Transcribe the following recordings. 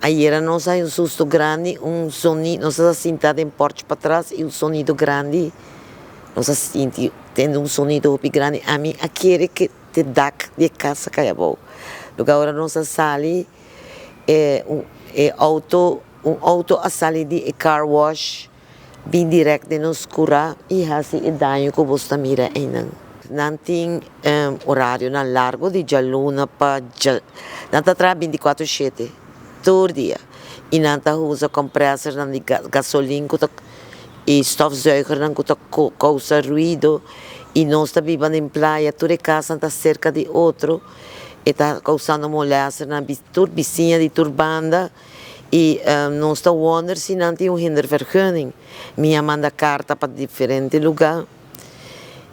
Ayera nos a hay un susto grandi, un sonido, nos a sinta den porch patras y un sonido grandi, nos a sinti tende un sonido hopi grandi, ami a kere ke te dak di e cas a cay abou. Loke ora nos a sali e e auto, un auto a sali di e car wash bin direct den nos cura y haci e daño cu bos ta mira eynan. Nan tin horarionan largo di djaluna pa dja, nan ta traha binticuatro shete tur dia y nan ta usa compressornan di gasolin cu ta y stofzuigernan cu ta causa ruido y nos ta biba den playa tur e casnan ta cerca di otro e ta causando molesternan tur bisiña di tur banda. Y nos ta wonder si nan tin un hindervergunning. Mi a manda carta pa diferente lugar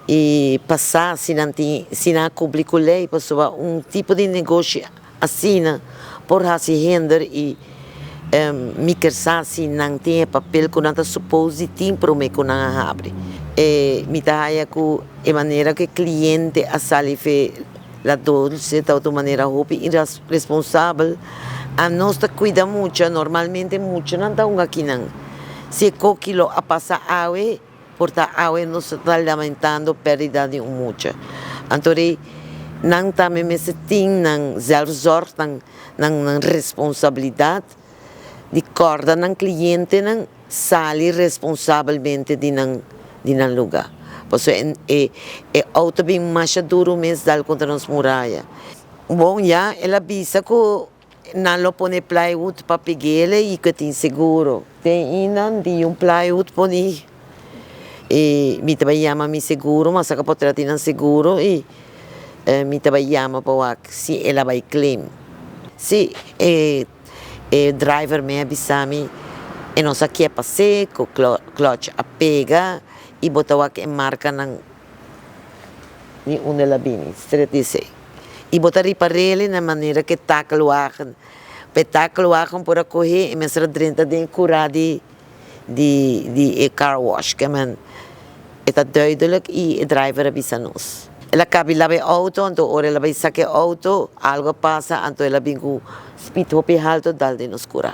y pa sa si nan tin, si nan a cumpli cu ley pasobra un tipo di negoshi asina por haci hinder y mi kier sa si nan tin e papel cu nan ta suppose di tin prome cu nan a habri. E mi ta haya cu e manera cu e cliente a sali fe La Dulce ta otro manera hopi irresponsabel. A nos ta cuida mucha, normalmente muchanan ta hunga akinan. Si e coki lo a pasa awe, por ta awe nos ta lamentando perdida di un mucha. Anto rei nan tambe mester tin nan zelfzorg, nan nan responsabilidad di corda nan clientenan sali responsabelmente di nan di nan luga. Pasobra e e auto bin masha duro mes dal contra nos muraya. Bon ya el a bisa cu nan lo pone plywood pa pegele y cu e tin seguro. Den inan di un plywood poni y mi ta bay yama mi seguro, mi a saca potret di nan seguro y mi ta bay yama pa wak si el a bay claim. Si e E driver me a bisa mi e no sa ke pas'é ku clutch a pega i bo ta wak e markanan di unda el a bini, stret di esei. I bo ta ripar'el na manera ku e takelwagen, pa e takelwagen por a kohé e mester a drenta den e kurá di di e car wash ke men e ta duidelijk i e driver a bisa nos. El a kabi laba e auto anto ora el a bai saka e auto algo a pasa anto el a bin ku speed hopi halto dal den nos kura.